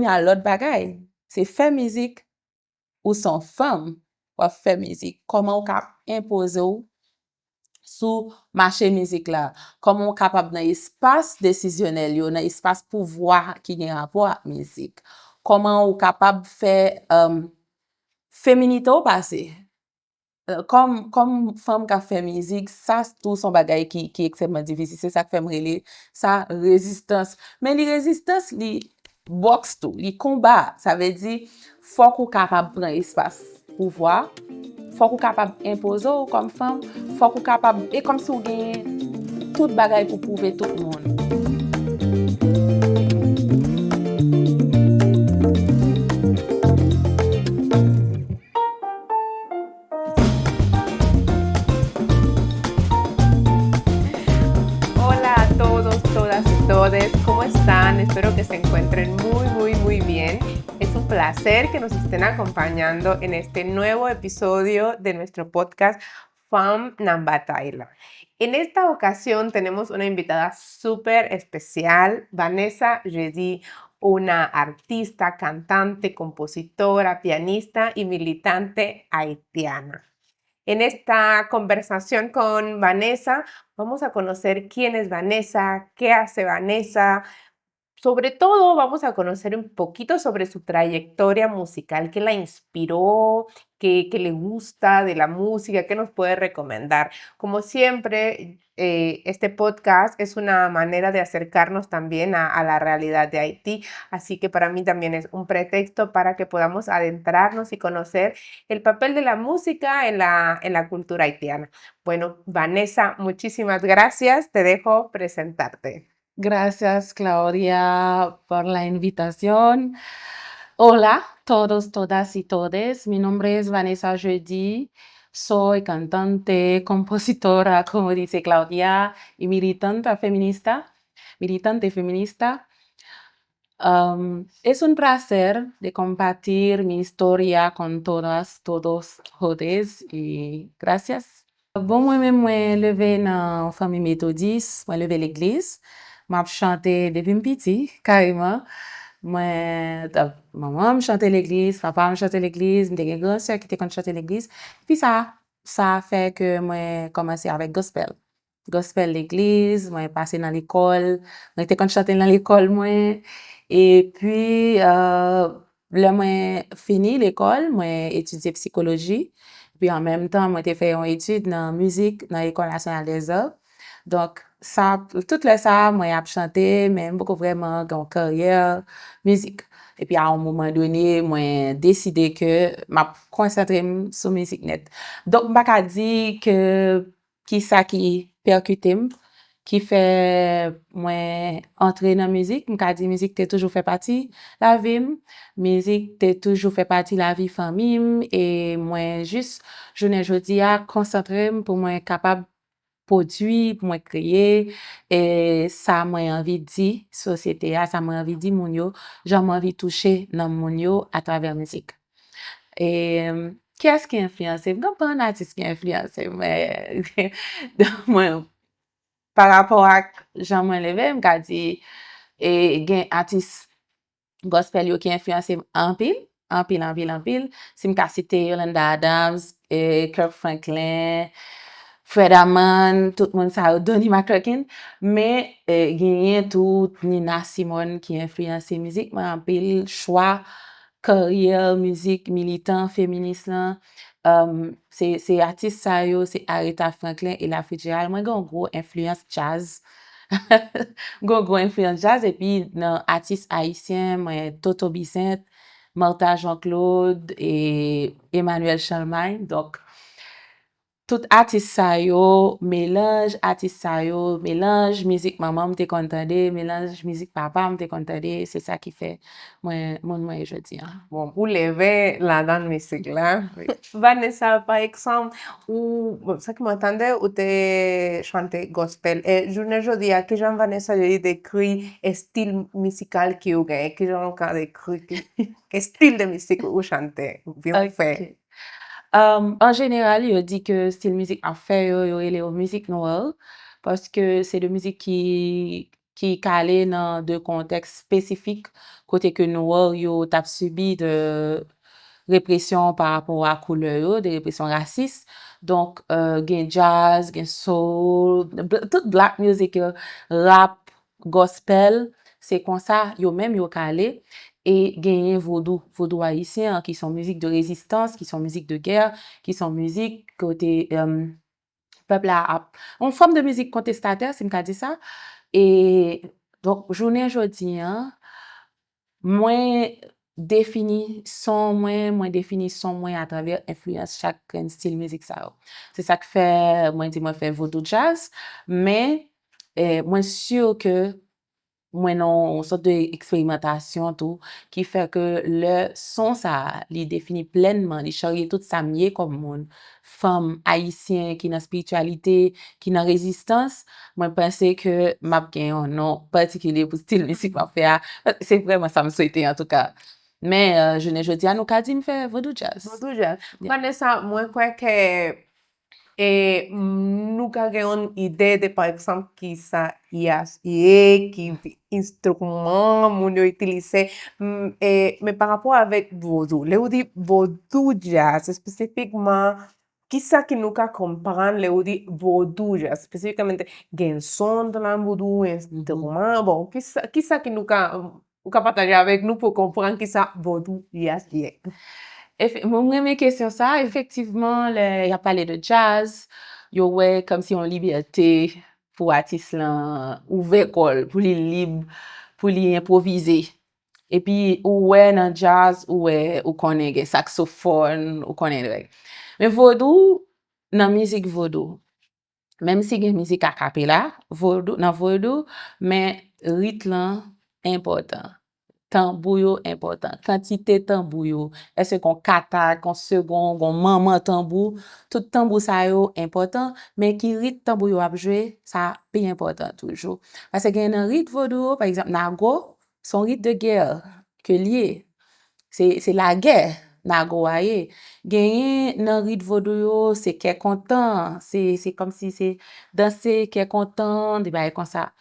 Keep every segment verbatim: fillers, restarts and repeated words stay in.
Kounye a, lòt bagay, se fè mizik, ou se yon fanm, w ap fè mizik. Kòman ou ka enpoze w sou mache mizik la? Kòman ou kapab nan espas desizyonèl yo, nan espas pouvwa ki gen rapò ak mizik? Kòman ou kapab fè, um, feminite w pase? Euh, kòm, kòm fanm k ap fè mizik, sa tou se yon bagay ki, ki ekstrèmman difisil. Se sa k fè m rele sa rezistans. Men li rezistans, li bòks tou, li konba. Sa vle di, fòk ou kapab pran espas pouvwa, fòk ou kapab enpoze w kòm fanm, fòk ou kapab, e kòmsi w genyen tout bagay pou pwouve tout moun. Hola a todos, todas y todes, ¿cómo están? Espero que se encuentren muy, muy, muy bien. Es un placer que nos estén acompañando en este nuevo episodio de nuestro podcast Fanm nan Batay la. En esta ocasión tenemos una invitada súper especial, Vanessa Jeudi, una artista, cantante, compositora, pianista y militante haitiana. En esta conversación con Vanessa vamos a conocer quién es Vanessa, qué hace Vanessa. Sobre todo vamos a conocer un poquito sobre su trayectoria musical, qué la inspiró, qué, qué le gusta de la música, qué nos puede recomendar. Como siempre, eh, este podcast es una manera de acercarnos también a, a la realidad de Haití, así que para mí también es un pretexto para que podamos adentrarnos y conocer el papel de la música en la, en la cultura haitiana. Bueno, Vanessa, muchísimas gracias. Te dejo presentarte. Gracias, Claudia, por la invitación. Hola, todos, todas y todes. Mi nombre es Vanessa Jeudi. Soy cantante, compositora, como dice Claudia, y militante feminista. Militante feminista. Um, es un placer de compartir mi historia con todas, todos, todes, y gracias. Bon, mwen menm, mwen leve nan yon fanmi metodis, mwen leve legliz. M ap chante depi m piti, kareman. Mwen, t ap, manman m chante legliz, papa m chante legliz, m te gen gran sè ki te konn chante legliz. Epi sa, sa fè ke mwen kòmanse avèk gospel. Gospel legliz, mwen pase nan lekòl, mwen te konn chante nan lekòl mwen. Epi, euh, lè mwen fini lekòl, mwen etidye psikoloji. Epi an menm tan, mwen te fè yon etid nan mizik nan Ecole Nationale des Arts. Donk, sa, tout lè sa, mwen ap chante, men m poko vrèman gen yon karyè mizik. Epi a yon moman done, mwen deside ke m ap konsantre m sou mizik nèt. Donk, m pa ka di ke kisa ki pèkite m, ki fè mwen antre nan mizik. M ka di mizik te toujou fè pati lavi m. Mizik te toujou fè pati lavi fanmi m. E mwen jis, jounen jodi a, konsantre m pou mwen kapab pwodui, pou mwen kreye, e sa mwen anvi di sosyete a, sa mwen anvi di moun yo, jan mwen anvi touche nanm moun yo atravè mizik. E kiyès ki enfliyanse m? Gen anpil atis ki enfliyanse m. Mwen, pa rapò ak jan mwen leve, m ka di, e gen atis gospel yo ki enfliyanse m anpil, anpil, anpil, anpil. Si m ka site Yolanda Adams, e, Kirk Franklin, Fred Hammond, tout moun sa yo, Donnie McClurkin. Men, e, genyen tou Nina Simone ki enfliyanse mizik mwen anpil, chwa karyè mizik militan, feminis lan. Um, se, se atis sa yo, se Aretha Franklin, Ella Fitzgerald. Mwen gen yon gwo enfliyans djaz. Gen yon gwo enfliyans djaz, epi nan atis ayisyen, mwen Toto Bissainthe, Martha Jean-Claude, e Emmanuel Charlemagne. Donk, tout atis sa yo, melanj atis sa yo, melanj mizik manman m te konn tande, melanj mizik papa m te konn tande, se sa ki fè mwen moun mwen ye jodi a. Bon, ou leve ladan mizik la. Vanessa, pa egzanp, ou, bon, sa ki mwen tande, ou te chante gospel. E jounen jodi a, kijan Vanessa Jeudi dekri estil mizikal ke ou genyen? Kijan ou ka dekri ki estil de mizik ou chante, ou fè? Ok. Um, an jeneral, yo di ke stil mizik m ap fè yo, yo rele yo mizik nwè, paske se de mizik ki, ki kale nan de kontèks espesifik, kote ke nwè yo t ap sibi de represyon pa rapò a koulè yo, de represyon rasis. Donk, euh, gen jazz, gen soul, bl- tout black music yo, rap, gospel, se konsa yo menm yo k ale. E genyen vodou, vodou ayisyen an, ki se yon mizik de rezistans, ki se yon mizik de gè, ki se yon mizik kote, euh, pèp la ap, yon fòm de mizik kontestatè, si m ka di sa. E donk, jounen jodi a, mwen defini son mwen, mwen defini son mwen atravè enfliyans chak grenn stil mizik sa yo. Se sa k fè mwen di mwen fè vodou jazz, men, eh, mwen si ke mwen nan yon sòt de eksperimantasyon tou, ki fè ke lè son sa a, li defini plènman, li charye tout sa m ye kòm moun, fanm ayisyen ki nan espirityalite, ki nan rezistans, mwen panse ke m ap gen yon non patikilye pou stil mizik m ap fè a. Se vrèman sa m swete, antouka. Men, euh, jounen jodi a, nou ka di m fè vodou jazz. Vodou jazz. Yeah. Vanessa, mwen kwè ke e nou ka gen yon ide de, pa egzanp, ki sa jazz ye, ki enstriman moun yo itilize. M, e, men pa rapò avèk vodou. Lè ou di vodou jazz espesifikman, ki sa ki nou ka konprann lè ou di vodou jazz? Espesifikman, gen son nan vodou, enstriman. Bon, ki sa, ki sa ki nou ka ou ka pataje avèk nou pou konprann ki sa vodou jazz ye? Efe-, mwen, mwen renmen kesyon sa. Efektivman, lè y ap pale de jazz, yo wè kòmsi yon libète pou atis lan ouvè kò l, pou li lib, pou li enpwovize. Epi ou wè nan jazz, ou wè, ou konnen gen saksofòn, ou konnen règ. Men vodou, nan mizik vodou, menm si gen mizik akapela, vodou, nan vodou, men rit lan enpòtan. Tanbou yo enpòtan. Kantite tanbou yo. Èske gon kata, gon segon, gon manman tanbou? Tout tanbou sa yo enpòtan, men ki rit tanbou yo ap jwe, sa pi enpòtan toujou. Paske gen nan rit vodou yo, pa egzanp, nago, se yon rit de gè ke l ye. Se, se lagè nago a ye. Genyen nan rit vodou yo, se kè kontan, se, se kòmsi se danse kè kontan, de bagay konsa.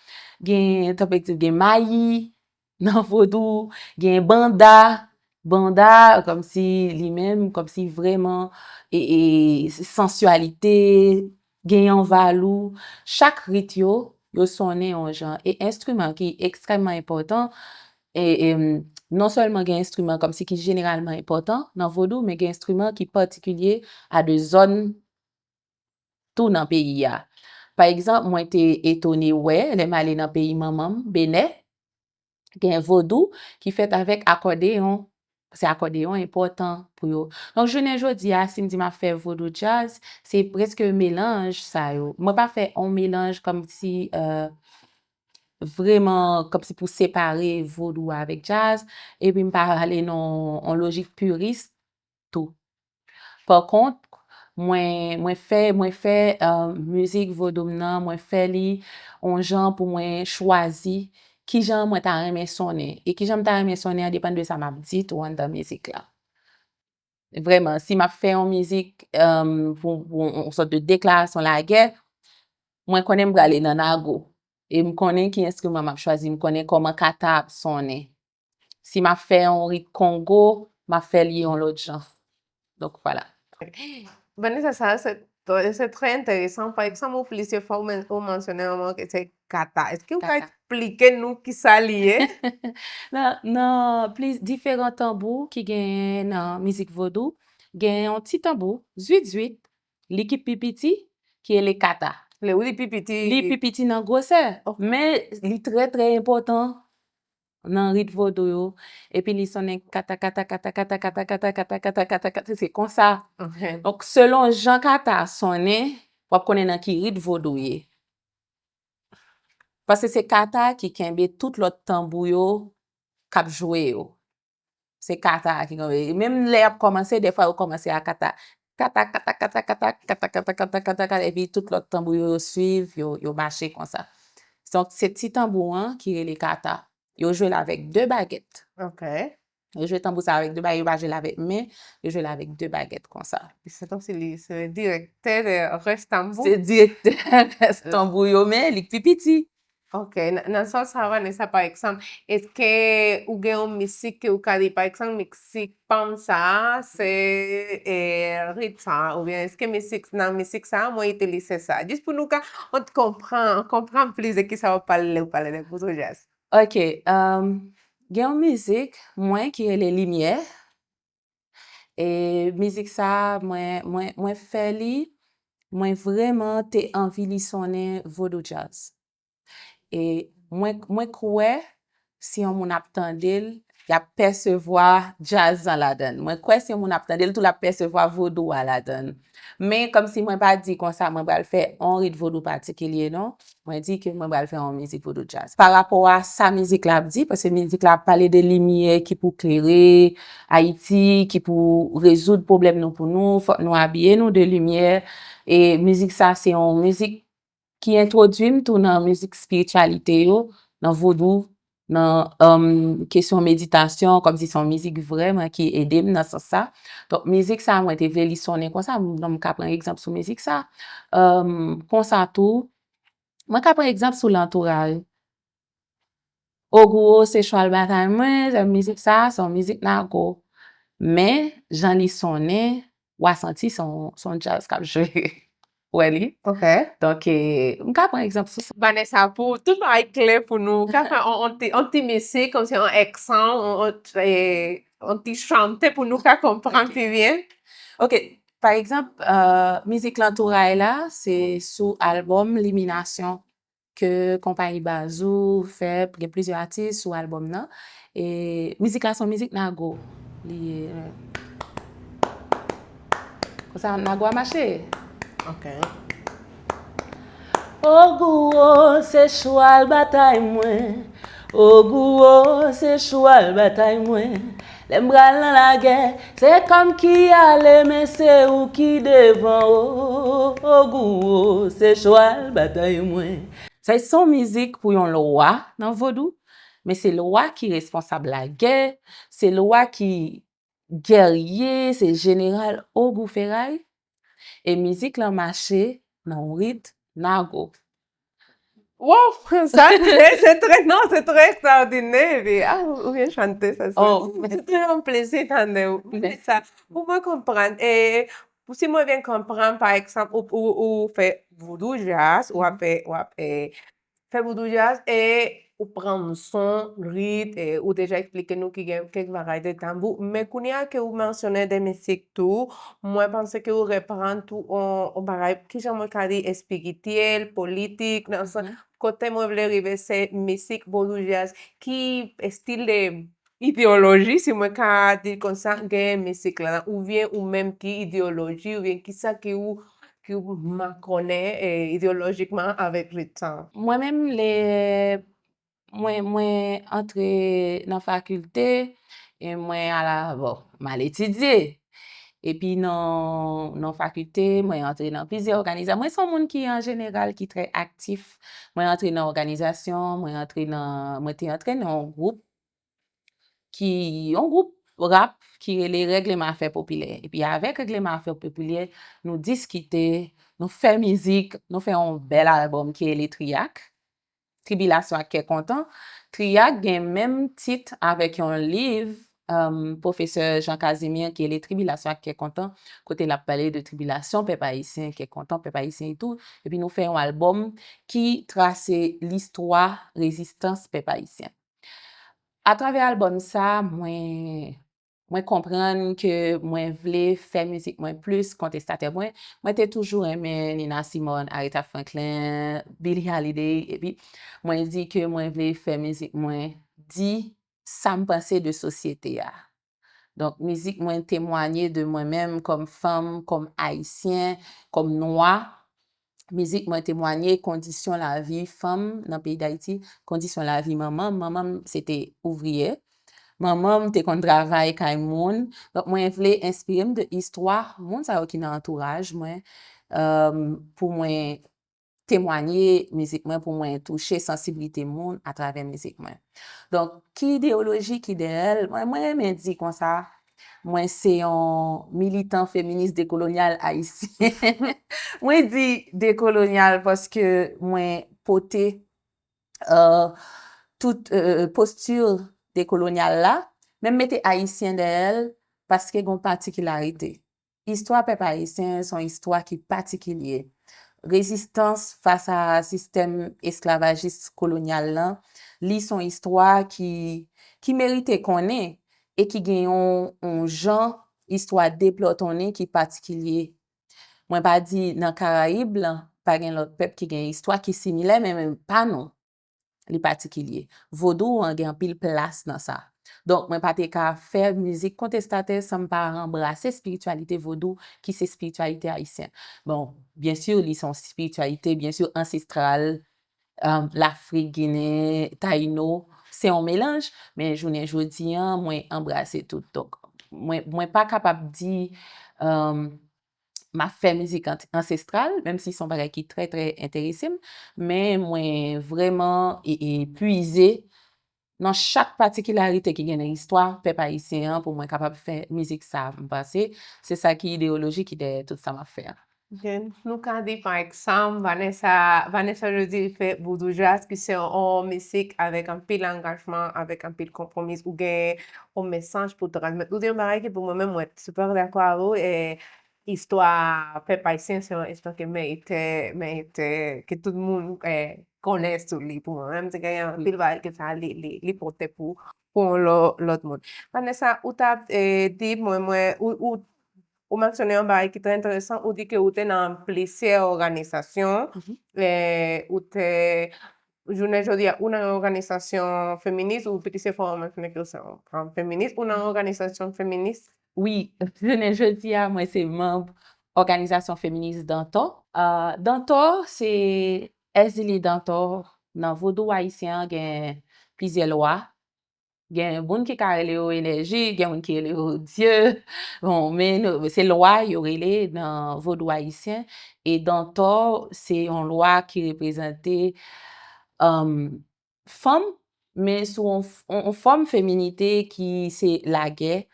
Gen, tanpèt, gen mayi nan vodou, gen banda, banda, kòmsi li menm, kòmsi vrèman, e, e, sansyalite, gen yon valou. Chak rit yo, yo sonnen yon jan. E enstriman ki ekstrèmman enpòtan, e, e, non sèlman gen enstriman kòmsi ki jeneralman enpòtan nan vodou, men gen enstriman ki patikilye a de zòn tou nan peyi a. Pa egzanp, mwen te etone wè, lè m ale nan peyi manman m, Benè, gen vodou ki fèt avèk akòdeyon. Se akòdeyon enpòtan pou yo. Donk, jounen jodi a, si m di m ap fè vodou jazz, se prèske melanj sa yo. Mwen pa fè yon melanj kòmsi, euh, vrèman, kòmsi pou separe vodou avèk jazz, epi m pa ale nan yon lojik piris tou. Pa kont, mwen, mwen fè, mwen fè, euh, mizik vodou m nan, mwen fè li yon jan pou mwen chwazi kijan mwen ta renmen sonnen. E kijan m ta renmen sonnen an depann de sa m ap di tou anndan mizik la. Vrèman, si m ap fè yon mizik, euh, pou, pou yon sòt de deklarasyon lagè, mwen konnen m prale nan nago. E m konnen ki enstriman m ap chwazi, m konnen kòman kata ap sonnen. Si m ap fè yon rit kongo, m ap fè li yon lòt jan. Donk, vwala. Vanessa, sa, se, se trè enteresan. Pa egzanp, ou plizyè fwa, ou men-, ou mansyone yon mo ke se kata. Èske ou ka eksplike nou ki sa li ye? Nan, nan plis diferan tanbou ki genyen nan mizik vodou, gen yon ti tanbou, zwit zwit, li ki pi piti, ki rele kata. Lè ou di pi piti, li pi piti nan gwosè, men li trè, trè enpòtan nan rit vodou yo. Epi li sonnen kata, kata, kata, se konsa. Ok. Donk, selon jan kata a sonnen, w ap konnen nan ki rit vodou w ye. Paske se kata ki kenbe tout lòt tanbou yo k ap jwe yo. Se kata a ki kenbe. Menm lè y ap kòmanse, dèfwa yo kòmanse a kata. Kata, kata, kata, epi tout lòt tanbou yo, yo swiv, yo, yo mache konsa. Donk, se ti tanbou an ki rele kata. Yo jwe l avèk de bagèt. Ok. Yo jwe tanbou sa avèk de bagèt, yo pa jwe l avèk men, yo jwe l avèk de bagèt konsa. Se kòmsi li se direktè de rès tanbou. Se direktè rès tanbou yo, men li pi piti. Ok, nan, nan sans sa, Vanessa, pa egzanp, èske ou gen yon mizik ke ou ka di, pa egzanp, mizik pa m sa, se, e, rit sa, oubyen èske mizik, nan mizik sa, mwen itilize sa? Jis pou nou ka, on konprann, konprann plis de kisa w ap pale lè ou pale de vodou jazz. Ok, um, gen yon mizik, mwen, ki rele Limyè. E mizik sa, mwen, mwen, mwen fè li, mwen vrèman te anvi li sonnen vodou jazz. E mwen, mwen kwè, si yon moun ap tande l, y ap pèsevwa jazz lan ladan l. Mwen kwè si yon moun ap tande l tou, l ap pèsevwa vodou a ladan l. Men kòmsi mwen pa di konsa, mwen pral fè yon rit vodou patikilye, non. Mwen di ke mwen pral fè yon mizik vodou jazz. Pa rapò a sa mizik la ap di, paske mizik la ap pale de limyè ki pou klere Ayiti, ki pou rezoud pwoblèm nou pou nou, fòk nou abiye nou de limyè. E mizik sa, se yon mizik ki entwodui m tou nan mizik espirityalite yo, nan vodou, nan, um, kesyon meditasyon, kòmsi se yon mizik vrèman ki ede m nan sans sa. Donk, mizik sa, mwen te vle li sonnen konsa, m, m ka pran egzanp sou mizik sa. Um, konsa tou, mwen ka pran egzanp sou Lantouraj. Ogou o, se chwal batay mwen, se mizik sa, se yon mizik nago. Men, jan li sonnen, w a santi se yon, se yon jazz k ap jwe. Ou wè li? Ok. Donk, e, m ka pran egzanp sou sa. Vanessa, pou tout bagay klè pou nou, ou ka fè on, on ti, on ti mizik, kòmsi on aksan, on, on, e, on ti chante pou nou ka konprann pi byen? Ok. Pa egzanp, euh, mizik Lantouray la, se sou albòm Liminasyon ke konpayi Bazou fè, gen plizyè atis sou albòm nan. E mizik la se yon mizik nago. Li ye, euh, konsa nago a mache. Ok. Ogou o, se chwal batay mwen. Ogou o, se chwal batay mwen. Lè m pral nan lagè, se kò m ki ale, men se ou ki devan o. Ogou o, se chwal batay mwen. Sa se yon mizik pou yon lwa nan vodou, men se lwa ki responsab lagè, se lwa ki gèrye, se jeneral Ogou Feray. E mizik lan mache nan yon rit nago. Wow, sa, se, se trè, non, se trè ekstraòdinè, epi, ah, ou, ou byen chante, sa, sa. Oh. Se trè yon plezi tande w. Mèsi. Sa, pou mwen konprann, e, pou si mwen byen konprann, pa egzanp, ou, ou, ou fè vodou jazz, ou ap fè, ou ap, e, fè vodou jazz, e ou pran son, rit, e ou deja eksplike nou ki gen kèk bagay de tanbou, men kounye a ke ou mansyonnen de mizik tou, mwen panse ke ou reprann tou on, on bagay, kijan mwen ka di, espirityèl, politik, nan sans, kote mwen vle rive, se mizik vodou jazz, ki estil de ideyoloji, si mwen ka di konsa, gen mizik la, oubyen ou menm ki ideyoloji, oubyen kisa ki ou, ki ou makonnen, e, ideyolojikman avèk rit sa? Mwen menm, lè mwen, mwen antre nan fakilte, e mwen al, bon, m al etidye. Epi nan, nan fakilte, mwen antre nan plizyè òganiza-, mwen se yon moun ki, an jeneral, ki trè aktif. Mwen antre nan òganizasyon, mwen antre nan, mwen te antre nan yon gwoup ki, yon gwoup rap ki rele Règleman Afè Popilè. Epi avèk Règleman Afè Popilè, nou diskite, nou fè mizik, nou fè yon bèl albòm ki rele Triyak, Tribilasyon ak Kè Kontan. Triyak gen menm tit avèk yon liv, um, pwofesè Jean Casimir ki rele Tribilasyon ak Kè Kontan, kote l ap pale de tribilasyon pèp ayisyen, kè kontan pèp ayisyen etou. Epi nou fè yon albòm ki trase listwa rezistans pèp ayisyen. Atravè albòm sa, mwen, mwen konprann ke mwen vle fè mizik mwen plis kontestatè. Mwen, mwen te toujou renmen Nina Simone, Aretha Franklin, Billie Holiday, epi mwen di ke mwen vle fè mizik mwen di sa m panse de sosyete a. Donk, mizik mwen temwanye de mwen menm kòm fanm, kòm ayisyen, kòm nwa. Mizik mwen temwanye kondisyon lavi fanm nan peyi Dayiti, kondisyon lavi manman m. Manman m se te ouvriyè. Manman m te konn travay kay moun. Donk, mwen vle enspire m de istwa moun sa yo ki nan antouraj mwen, euh, pou mwen temwanye mizik mwen, pou mwen touche sansiblite moun atravè mizik mwen. Donk, ki ideyoloji ki dèyè l? Mwen, mwen renmen di konsa, mwen se yon militan feminis dekolonyal ayisyen. Mwen di dekolonyal paske mwen pote euh, tout euh, posti dekolonyal la, men m mete ayisyen dèyè l paske gen yon patikilarite. Istwa pèp ayisyen se yon istwa ki patikilye. Rezistans fas a sistèm esklavajis kolonyal lan, li se yon istwa ki, ki merite konnen e ki gen yon, yon jan istwa deplòtonnen ki patikilye. Mwen pa di nan Karayib lan, pa gen lòt pèp ki gen istwa ki similè, men, men pa nou. Li patikilye. Vodou an gen anpil plas nan sa. Donk, mwen pa te ka fè mizik kontestatè san m pa anbrase espirityalite vodou ki se espirityalite ayisyen. Bon, byen si, li se yon espirityalite, byen si, ansestral, um, Lafrik, Ginen, Tayino, se yon melanj, men jounen jodi an, mwen anbrase tout. Donk, mwen, mwen pa kapab di, um, m ap fè mizik an- ansestral, menm si se yon bagay ki trè, trè enterese m, men mwen vrèman e, e pwize nan chak patikilarite ki gen nan istwa pèp ayisyen an pou mwen kapab fè mizik sa. M panse se sa ki ideyoloji ki dèyè tout sa m ap fè an. Gen, nou ka di, pa egzanp, Vanessa, Vanessa Jodi fè Voodoo Jazz, ki se yon mizik avèk anpil angajman, avèk anpil konpwomis, ou gen yon mesaj pou transmèt. Ou di yon bagay ki pou mwen menm, mwen sipè dakò avè w, e istwa pèp ayisyen se yon istwa ki merite, merite, ke tout moun eh, konnen sou li. Pou mwen menm, se gen anpil bagay ke sa li, li, li pote pou, pou yon lò- lòt moun. Vanessa, ou t ap eh, di mwen, mwen, ou, ou, ou mansyone yon bagay ki trè enteresan, ou di ke ou te nan plizyè òganizasyon, eh, ou te, jounen jodi a, ou nan yon òganizasyon feminis, ou piti se fwa ou mansyone ke ou se yon fanm feminis, ou nan yon òganizasyon feminis? Wi, jounen jodi a, mwen se manm òganizasyon feminis Dantò. Ah, Dantò, se Èzili Dantò. Nan vodou ayisyen an, gen plizyè lwa. Gen moun ki ka rele yo enèji, gen moun ki rele yo dye. Bon, men nou- se lwa yo rele nan vodou ayisyen. E Dantò, se yon lwa ki reprezante, um, fanm, men sou yon f- yon- yon fòm feminite ki se lagè,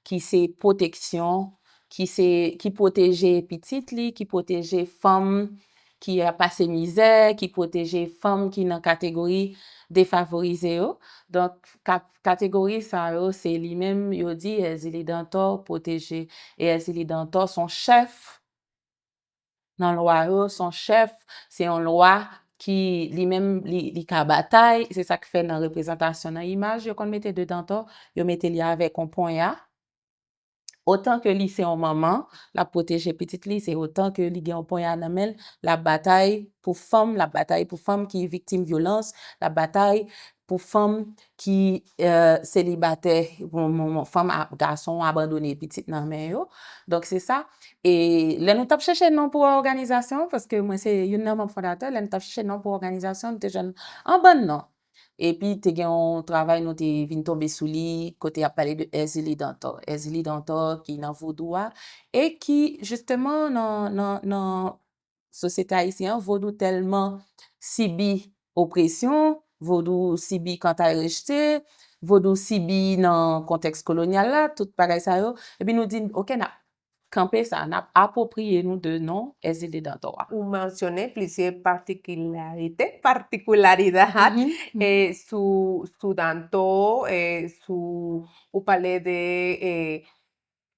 ki se pwoteksyon, ki se, ki pwoteje pitit li, ki pwoteje fanm ki ap pase mizè, ki pwoteje fanm ki nan kategori defavorize yo. Donk, ka- kategori sa yo, se li menm yo di Èzili Dantò pwoteje. E Èzili Dantò se yon chèf nan lwa yo, se yon chèf, se yon lwa ki li menm li, li ka batay. Se sa k fè nan reprezantasyon, nan imaj yo konn mete de Dantò, yo mete li avèk yon ponya. Otan ke li se yon manman, l ap pwoteje pitit li, se otan ke li gen yon ponya nan men l, l ap batay pou fanm, l ap batay pou fanm ki viktim vyolans, l ap batay pou fanm ki eh, selibatè, bon, bon, bon, fanm, a- gason abandone pitit nan men yo. Donk, se sa. E lè nou t ap chèche non pou òganizasyon, paske mwen se youn nan manm fondatè, lè nou t ap chèche non pou òganizasyon, nou te jwenn yon bann non. Epi, te gen yon travay nou te vin tonbe sou li, kote y ap pale de Èzili Dantò. Èzili Dantò ki nan vodou a, e ki, jisteman, nan, nan, nan sosyete ayisyen an, vodou tèlman sibi opresyon, vodou sibi kantay rejte, vodou sibi nan kontèks kolonyal la, tout bagay sa yo. Epi nou di, oke, n ap kanpe sa, n ap apwopriye nou de non Èzili Dantò a. Ou mansyone plizyè patikilarite, partikularidad, eh, sou, sou Dantò, eh, sou, ou pale de eh,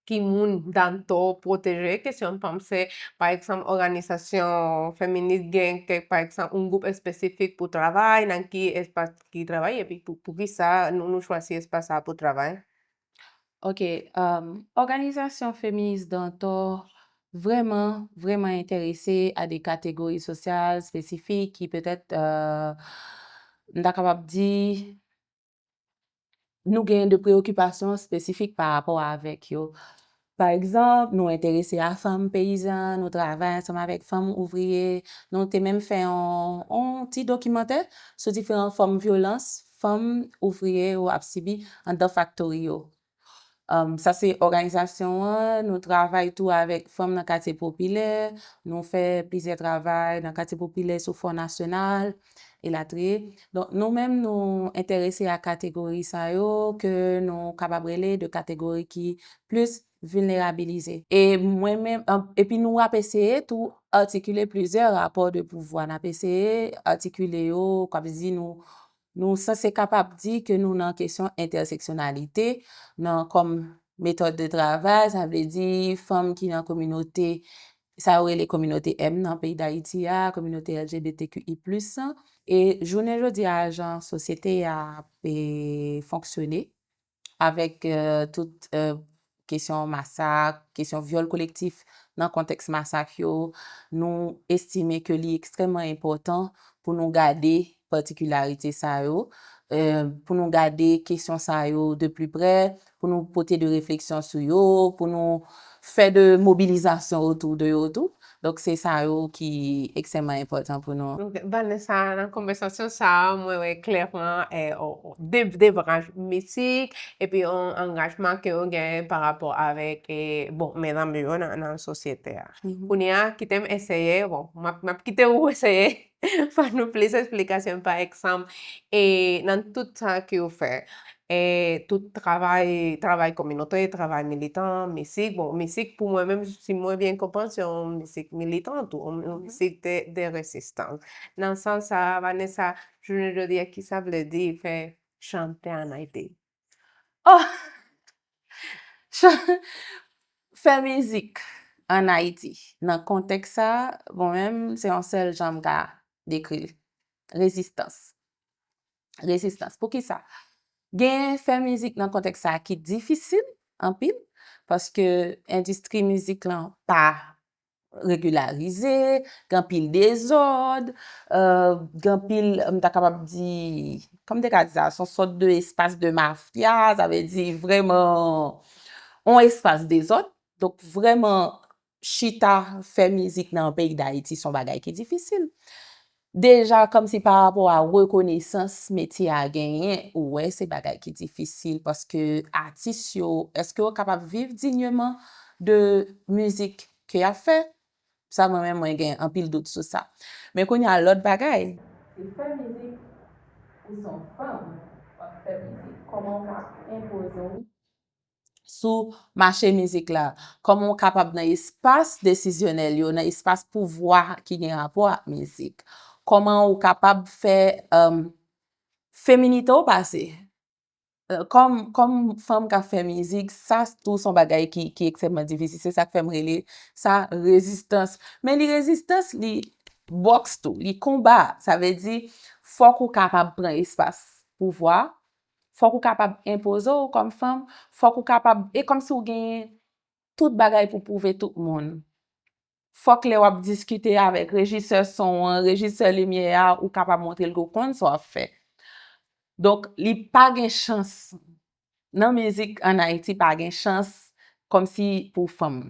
ki moun Dantò pwoteje, ke se yon fanm, se, pa egzanp, òganizasyon feminis gen kèk, pa egzanp, yon gwoup espesifik pou travay, nan ki espas ki travay, epi pou, pou ki sa nou, nou chwazi espas sa pou travay? Ok, um, òganizasyon feminis Dantò vrèman, vrèman enterese a de kategori sosyal espesifik ki petèt, euh, m ta kapab di, nou gen de preyokipasyon espesifik pa rapò avèk yo. Pa egzanp, nou enterese a fanm peyizan, nou travay ansanm avèk fanm ouvriye, nou te menm fè yon, yon ti dokimantè sou diferan fòm vyolans fanm ouvriye yo ap sibi anndan faktori yo. Um, sa se òganizasyon an, nou travay tou avèk fanm nan katye popilè, nou fè plizyè travay nan katye popilè sou Fò Nasyonal, elatriye. Donk, nou menm, nou enterese a kategori sa yo ke nou kapab rele de kategori ki plis vilnerabilize. E mwen menm, an- epi nou ap eseye tou atikile plizyè rapò de pouvwa. N ap eseye atikile yo, k ap di nou, nou sanse kapab di ke nou nan kesyon entèseksyonalite, nan kòm metòd de travay, sa vle di fanm ki nan kominote, sa yo rele kominote M nan peyi Dayiti a, kominote L G B T Q I plus lan. E jounen jodi a, jan sosyete a ap, e, fonksyone, avèk, e, tout, e, kesyon masak, kesyon vyòl kolektif nan kontèks masak yo, nou estime ke li ekstrèmman enpòtan pou nou gade patikilarite sa yo, e, pou nou gade kesyon sa yo de pli prè, pou nou pote de refleksyon sou yo, pou nou fè de mobilizasyon otou de yo tou. Donk, se sa yo ki ekstrèmman enpòtan pou nou. Donk, Vanessa, nan konvèsasyon sa a, mwen wè klèman, e, o- o- de- de branch misik, epi yon angajman ke w gen pa rapò avèk, e, bon, medam yo nan, nan sosyete a. Mhm. Kounye a, kite m eseye, bon, m ap, m ap kite w eseye fè nou plis esplikasyon, pa egzanp, e nan tout sa ke w fè, e tout travay, travay kominote, travay militan, misik, bon, misik pou mwen menm, si mwen byen konprann, se yon misik militan tou, yon, yon misik de, de rezistans. Nan sans sa, Vanessa, jounen jodi a, ki sa vle di fè chante an Ayiti? Oh! Chan- Fè mizik an Ayiti, nan kontèks sa, bon, menm, se yon sèl jan m ka dekri l. Rezistans. Rezistans. Poukisa? Gen fè mizik nan kontèks sa ki difisil anpil, paske endistri mizik lan pa regilarize, gen anpil dezòd, e, gen anpil, m ta kapab di, kòman m te ka di sa, se yon sòt de espas de mafya, sa vle di vrèman yon espas dezòd. Donk, vrèman, chita fè mizik nan peyi Dayiti se yon bagay ki difisil. Deja, kòmsi pa rapò a rekonesans metye a genyen, ou wè se bagay ki difisil, paske atis yo, èske yo kapab viv dignement de mizik ke y ap fè? Sa, mwen menm, mwen gen anpil dout sou sa. Men kounye a, lòt bagay. Se fè mizik ou se yon fanm, w ap fè mizik. Kòman w ka enpoze w sou mache mizik la? Kòman w kapab nan espas desizyonèl yo, nan espas pouvwa ki gen rapò ak mizik? Kòman w kapab fè, e, feminite w pase? E, kòm, kòm fanm k ap fè mizik, sa tou se yon bagay ki, ki ekstrèmman difisil. Se sa k fè m rele sa rezistans. Men li rezistans, li bòks tou, li konba. Sa vle di, fòk ou kapab pran espas pouvwa, fòk ou kapab enpoze w kòm fanm, fòk ou kapab, e kòmsi w genyen tout bagay pou pwouve tout moun. Fòk lè w ap diskite avèk rejisè son an, rejisè limyè a, ou kapab montre l ke w konn sa w ap fè. Donk, li pa gen chans. Nan mizik ann Ayiti, pa gen chans kòmsi pou fanm.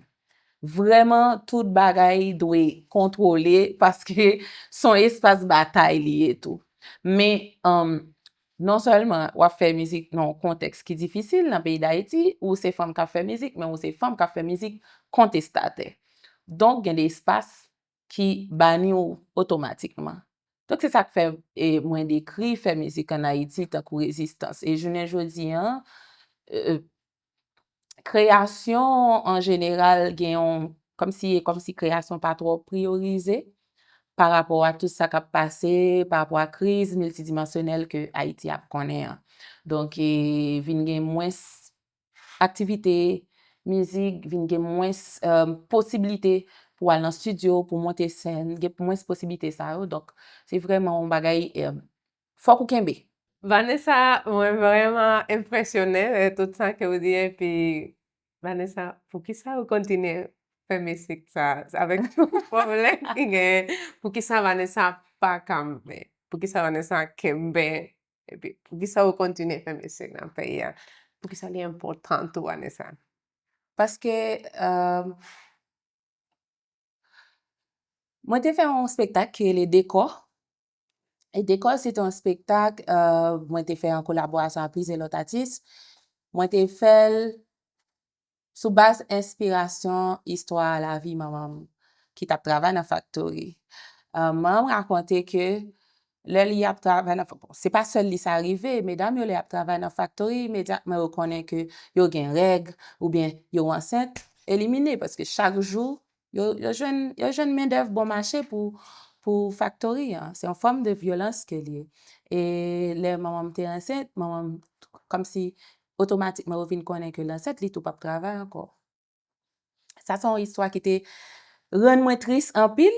Vrèman, tout bagay dwe kontwole paske se yon espas batay li ye tou. Men, um, non sèlman w ap fè mizik nan yon kontèks ki difisil nan peyi Dayiti, ou se fanm k ap fè mizik, men ou se fanm k ap fè mizik kontestatè. Donk, gen de espas ki bani w otomatikman. Donk, se sa k fè, e, mwen dekri fè mizik ann Ayiti tankou rezistans. E jounen jodi a, e, kreyasyon an jeneral gen yon, kòmsi, kòmsi kreyasyon pa twò priyorize pa rapò a tout sa k ap pase, pa rapò a kriz miltidimansyonèl ke Ayiti ap konnen an. Donk, e, vin gen mwens aktivite mizik, vin gen mwens, e, posiblite pou al nan estidyo, pou monte sèn, gen mwens posiblite sa yo. Donk, se vrèman yon bagay, e, fòk ou kenbe. Vanessa, mwen vrèman enpresyonnen de tout sa ke w di, epi Vanessa, poukisa ou kontinye fè mizik sa? Avèk tout pwoblèm ki genyen, poukisa Vanessa pa kanpe? Poukisa Vanessa kenbe? Epi, poukisa ou kontinye fè mizik nan peyi a? Poukisa li enpòtan tou, Vanessa? Paske, e, mwen te fè yon espektak ki rele Dekò. E Dekò, se te yon espektak, e, mwen te fè an kolaborasyon ak plizyè lòt atis. Mwen te fè l sou baz enspirasyon istwa lavi manman m ki t ap travay nan faktori. E, manman m rakonte ke lè li ap travay nan, bon, se pa sèl li sa rive, medam yo lè y ap travay nan faktori, imedyatman yo konnen ke yo gen règ oubyen yo ansent, elimine, paske chak jou Yo, yo jwenn, yo jwenn mendèv bon mache pou, pou faktori an. Se yon fòm de vyolans ke l ye. E lè manman m te ansent, manman m, kòmsi otomatikman yo vin konnen ke l ansent, li tou p ap travay ankò. Sa se yon istwa ki te rann mwen tris anpil.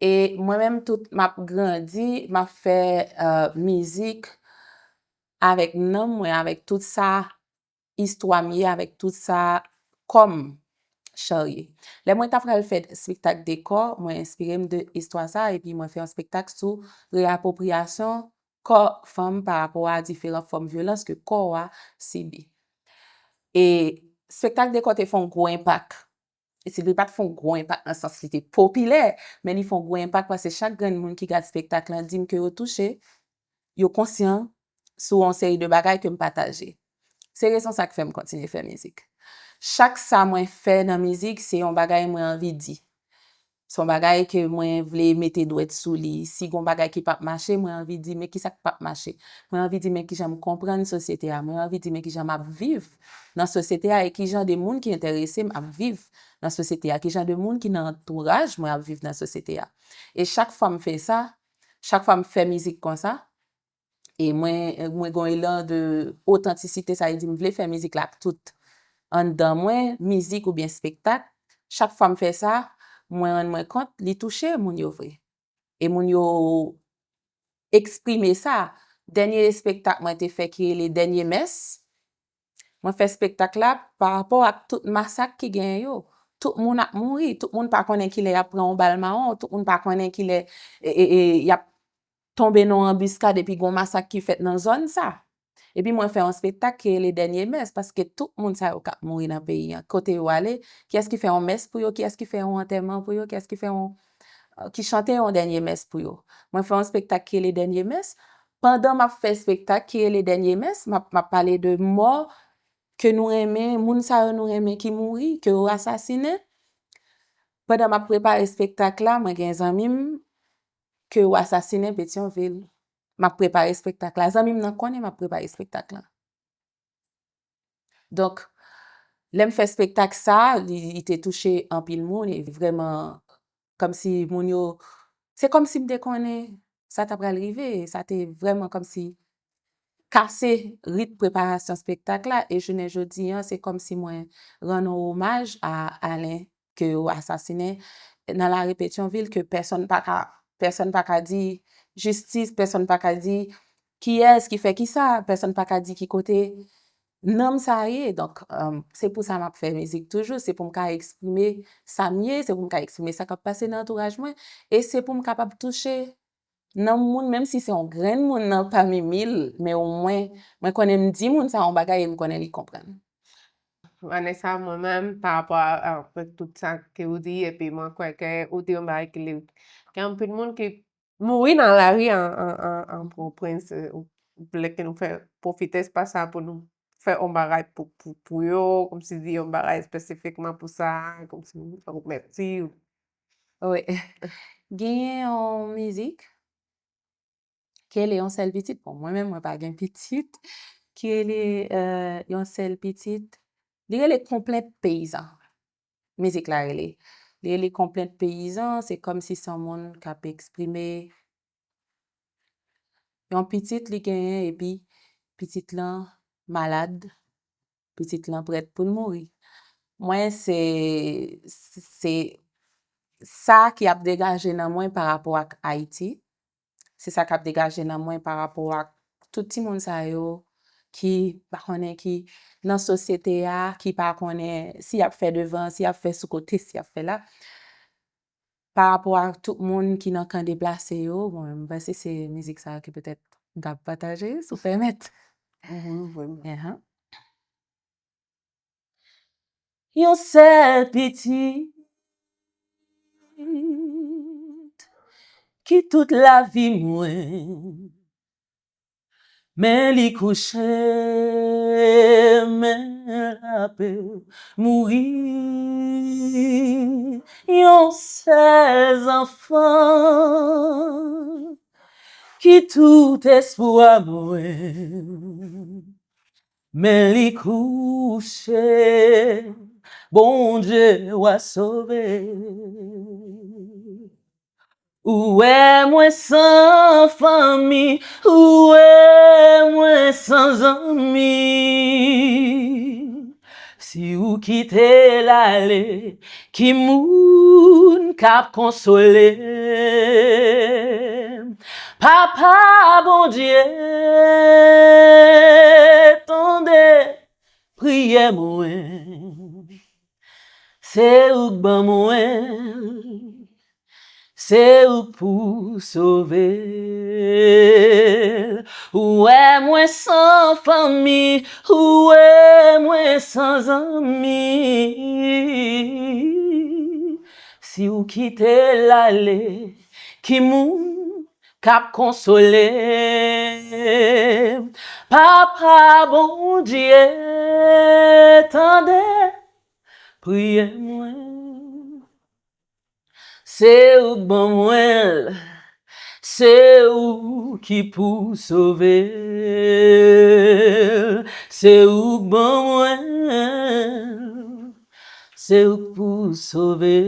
E mwen menm, tout m ap grandi, m ap fè, euh, mizik avèk nanm mwen, avèk tout sa istwa m ye, avèk tout sa kò m charye. Lè mwen ta pral fè spektak dekò, mwen enspire m de istwa sa, epi mwen fè yon spektak sou reapwopriyasyon kò fanm pa rapò a diferan fòm vyolans ke kò a sibi. E spektak dekò te fè yon gwo enpak. E si li pa t fè yon gwo enpak nan sans li te popilè, men li fè yon gwo enpak paske chak grenn moun ki gad spektak lan di m ke yo touche, yo konsyan sou yon seri de bagay ke m pataje. Se rezon sa k fè m kontinye fè mizik. Chak sa mwen fè nan mizik, se yon bagay mwen anvi di. Se yon bagay ke mwen vle mete dwèt sou li. Si gon bagay ki p ap mache, mwen anvi di, men kisa k p ap mache? Mwen anvi di, men kijan m konprann sosyete a. Mwen anvi di, men kijan m ap viv nan sosyete a e kijan de moun ki enterese m ap viv nan sosyete a. Kijan de moun ki nan antouraj mwen ap viv nan sosyete a. E chak fwa m fè sa, chak fwa m fè mizik konsa, e mwen, mwen gen yon elan de otantisite, sa vle di m vle fè mizik la ak tout anndan mwen, mizik oubyen spektak. Chak fwa m fè sa, mwen rann mwen kont, li touche moun yo vre. E moun yo eksprime sa. Dènye espektak mwen te fè ki rele Dènye Mès, mwen fè spektak la pa rapò ak tout masak ki genyen yo. Tout moun ap mouri, tout moun pa konnen kilè y ap pran yon bal mawon, tout moun pa konnen kilè, e, e, e, y ap tonbe nan yon anbiskad epi gon masak ki fèt nan zòn sa. Epi mwen fè yon spektak ki rele Dènye Mès, paske tout moun sa yo k ap mouri nan peyi an, kote yo ale, kiyès ki fè yon mès pou yo, kiyès ki fè yon antèman pou yo, kiyès ki fè yon, ki chante yon dènye mès pou yo. Mwen fè yon spektak ki rele Dènye Mès. Pandan m ap fè spektak ki rele Dènye Mès, m ap, m ap pale de mò ke nou renmen, moun sa yo nou renmen ki mouri, ke yo asasinen. Pandan m ap prepare spektak la, mwen gen zanmi m ke yo asasinen Petyonvil. M ap prepare spektak la. Zanmi m nan konnen m ap prepare spektak la. Donk, lè m fè spektak sa, li, li te touche anpil moun e vrèman, kòmsi moun yo, se kòmsi m te konnen sa ta pral rive. Sa te vrèman kòmsi kase rit preparasyon spektak la. E jounen jodi an, se kòmsi mwen rann yon omaj a Alen ke yo asasinen nan lari Petyonvil, ke pèsonn pa ka, pèsonn pa ka di jistis, pèsonn pa ka di kiyès ki fè kisa, pèsonn pa ka di ki kote nanm sa ye. Donk, um, se pou sa m ap fè mizik toujou, se pou m ka eksprime sa m ye, se pou m ka eksprime sa k ap pase nan antouraj mwen, e se pou m kapab touche nanm moun, menm si se yon grenn moun nan pami mil, men omwen, mwen konnen m di moun sa yon bagay e m konnen li konprann. Vanessa, mwen menm, pa rapò a, a, avèk tout sa ke ou di, epi mwen kwè ke ou di yon bagay ki li, gen anpil moun ki mouri nan lari an, an, an, an Pòtoprens, e, ou vle ke nou fè pwofite espas sa pou nou fè yon bagay pou, pou, pou yo, kòmsi di yon bagay espesifikman pou sa, kòmsi remèsye ou. Wi. Genyen yon mizik ki rele Yon Sèl Pitit. Bon, mwen menm, mwen pa gen pitit. Ki rele, euh, Yon Sèl Pitit. Li rele Konplent Peyizan. Mizik la rele. Li rele Konplent Peyizan. Se kòmsi se yon moun k ap eksprime yon pitit li genyen, epi pitit lan malad, pitit lan prèt pou l mouri. Mwen, se, se sa ki ap degaje nan mwen pa rapò ak Ayiti. Se sa k ap degaje nan mwen pa rapò ak tout timoun sa yo ki pa konnen ki nan sosyete a, ki pa konnen si y ap fè devan, si y ap fè sou kote, si y ap fè la. Pa rapò a tout moun ki nan kan deplase yo, bon, m panse se mizik sa a ki petèt m ka pataje, si w pèmèt. Wi, vrèman. Ahan. Yon sèl pitit ki tout lavi mwen, men li kouche, men l ape mouri. Yon sèl zanfan ki tout espwa mwen, men li kouche, Bondye w a sove. Ou wè mwen san fanmi, ou wè mwen san zanmi. Si ou kite l ale, ki moun k ap konsole m? Papa Bondye, tande priyè mwen. Se ou k ban mwen l, se ou k pou sove l. Ou wè mwen san fanmi, ou wè mwen san zanmi. Si ou kite l ale, ki moun k ap konsole m? Papa Bondye, tande priyè mwen. Se ou k ban mwen l, se ou ki pou sove l, se ou k ban mwen l, se ou k pou sove l.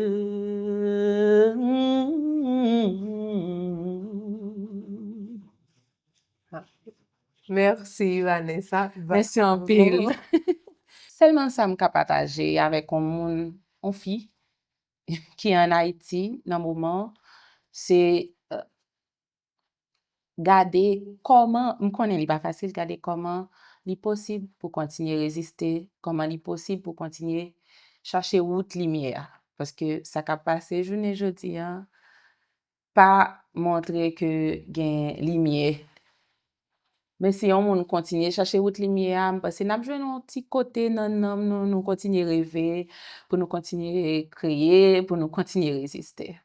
Mèsi, Vanessa. Mèsi anpil. Sèlman sa m ka pataje avèk yon moun, yon fi ki ann Ayiti nan moman, se gade kòman, m konnen li pa fasil, gade kòman li posib pou kontinye reziste, kòman li posib pou kontinye chache wout limyè a. Paske sa k ap pase jounen jodi a, pa montre ke gen limyè. Men si yon moun kontinye chache wout limyè a, m panse n ap jwenn yon ti kote nan nanm nou, nou kontinye reve, pou nou kontinye kreye, pou nou kontinye reziste.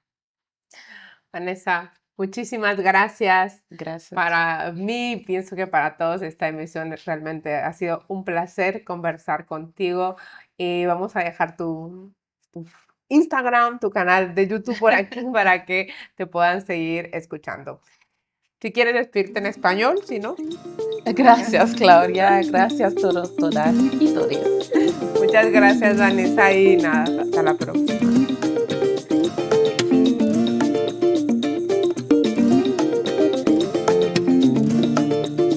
Vanessa, muchísimas gracias. Gracias. Para mí, pienso que para todos, esta emisión realmente ha sido un placer conversar contigo. Y vamos a dejar tu, tu Instagram, tu canal de YouTube por aquí para que te puedan seguir escuchando. Si quieres despedirte en español, si no. Gracias, Claudia. Gracias todos, todas y todes. Muchas gracias, Vanessa, y nada, hasta la próxima.